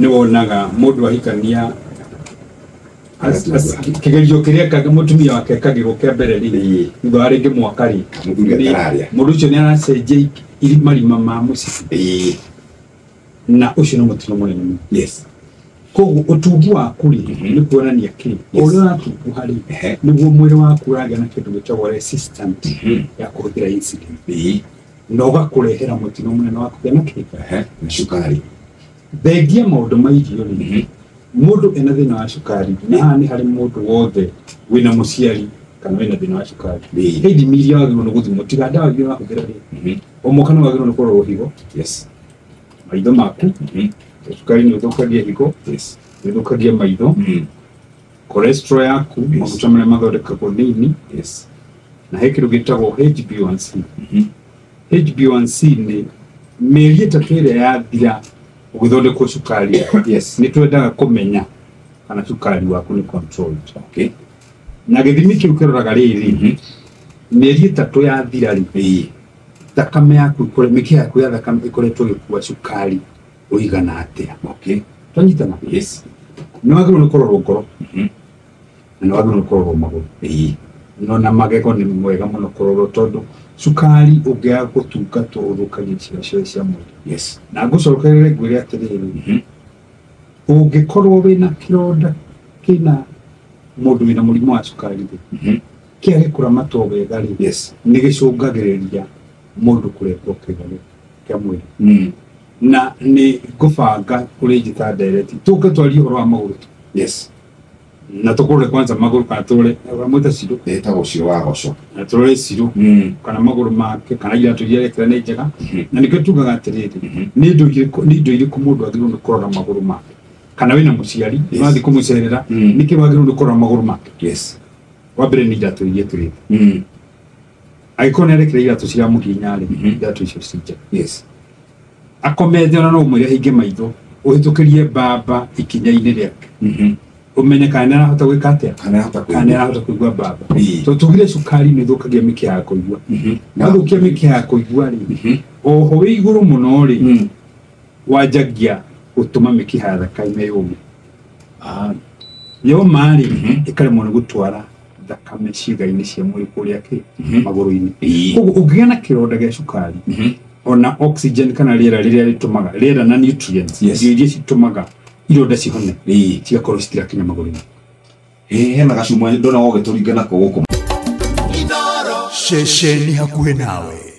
Nĩ wonaga mũndũ ahikania kĩgerio kĩrĩa ekaga mũtumia wake ekagĩrwo kĩa mbere rĩ, thutha wa rĩngĩ mwaka rĩ, Mũthuri atararĩa. Mũndũ ũcio nĩ aracenjia marima ma mũcibi. Na ũcio nĩ mũtino mũnene mũno. Koguo ũtungu waku rĩ, nĩ kuonania kĩ ũrĩa ũratunguha rĩ, nĩguo mwĩrĩ waku ũragĩa na kĩndũ gĩtagwo resistant ya kũhũthĩra insulin, na ũgakũrehera mũtino mũnene wa kũgĩa na kĩ Na cukari. Thengia maũndũ ma irio rĩ, mũndũ ena thĩna wa cukari, na haha nĩ harĩ mũndũ wothe wĩna mũciari kana wĩna thĩna wa cukari, he ithimi iria wagĩrĩirwo nĩ gũthimwo tiga ndawa iria ũrahũthĩra rĩ, o mwaka nĩ wagĩrĩirwo nĩ kũrorwo higo, maitho maku. Cukari nĩ ũthũkagia higo, nĩ ũthũkagia maitho, cholesterol yaku, maguta marĩa mathondekagwo nĩ ini, na he kĩndũ gĩtagwo HbA1c. HbA1c nĩ mĩeri 3 ĩrĩa yathira ũgĩthondekwo cukari. Nĩ twendaga kũmenya kana cukari waku nĩ controlled. Na gĩthimi kĩu kĩroraga rĩrĩ, mĩeri 3 yathira rĩ, thakame yaku mĩkiha yaku ya thakame ĩkoretwo ĩgĩkua cukari ũigana atĩa. Twanyitana? Nĩ wagĩrĩirwo nĩ kũrorwo ngoro, na nĩ wagĩrĩirwo nĩ kũrorwo magũrũ, no na magego nĩ mwega mũno kũrorwo, tondũ cukari ũngĩaga gũtungatwo ũthũkagia ciĩga ciothe cia mwĩrĩ. Na ngũcokerere ngwĩre atĩrĩrĩ, ũngĩkorwo wĩna kĩronda kĩna mũndũ wĩna mũrimũ wa cukari rĩ, kĩage kũramatwo wega rĩ, nĩ gĩcũngagĩrĩria mũndũ kũrengwo kĩga kĩa mwĩrĩ. Na nĩ ngũbanga kũrĩ njĩta ndereti tũke twarie ũhoro wa magũrũ tu. Na tũkũrore kwanza magũrũ, kana tũrore ũramwĩta Cirũ. Ĩtagwo Cirũ wa Goco. Na tũrore Cirũ kana magũrũ make kana iratũ iria arekĩra nĩ njega. Na nĩkĩo tugaga atĩrĩrĩ, nĩ indo irĩkũ mũndũ agĩrĩirwo nĩ kũrora magũrũ make, kana wĩna mũciari ũrathiĩ kũmũcerera, nĩkĩ wagĩrĩirwo nĩ kũrora magũrũ make? Wa mbere nĩ iratũ iria ekĩrĩte. Angĩkorwo nĩ arekĩra iratũ ciramũhihinya rĩ, iratũ icio ci njega. Akomete ona no ũmwĩre ahinge maitho, ũhĩtũkĩrie mbamba ikinya-inĩ rĩake, ũmenye kana nĩ arahota gwĩka atĩa, Kana arahota kana nĩ arahota kũigua mbamba. Tondũ tugire cukari nĩ ũthũkagia mĩkiha ya kũigua. Wathũkia mĩkiha ya kũigua rĩ, oho wĩ igũrũ mũno rĩ, wanjagia gũtũma mĩkiha ya thakame yũme. Yoma rĩ, ĩkaremwo nĩ gũtwara thakame ciĩga-inĩ cia mwĩrĩ kũrĩa kĩ magũrũ-inĩ. Koguo ũngĩgĩa na kĩronda gĩa cukari, ona oxygen kana rĩera rĩrĩa rĩtũmaga rĩera na nutrients, irio iria citũmaga ironda cihone, cigakorwo citirakinya magũrũ-inĩ. Hena gacuma ndona ũgĩtũringa nako gũkũ. Ceceni hakuhĩ nawe.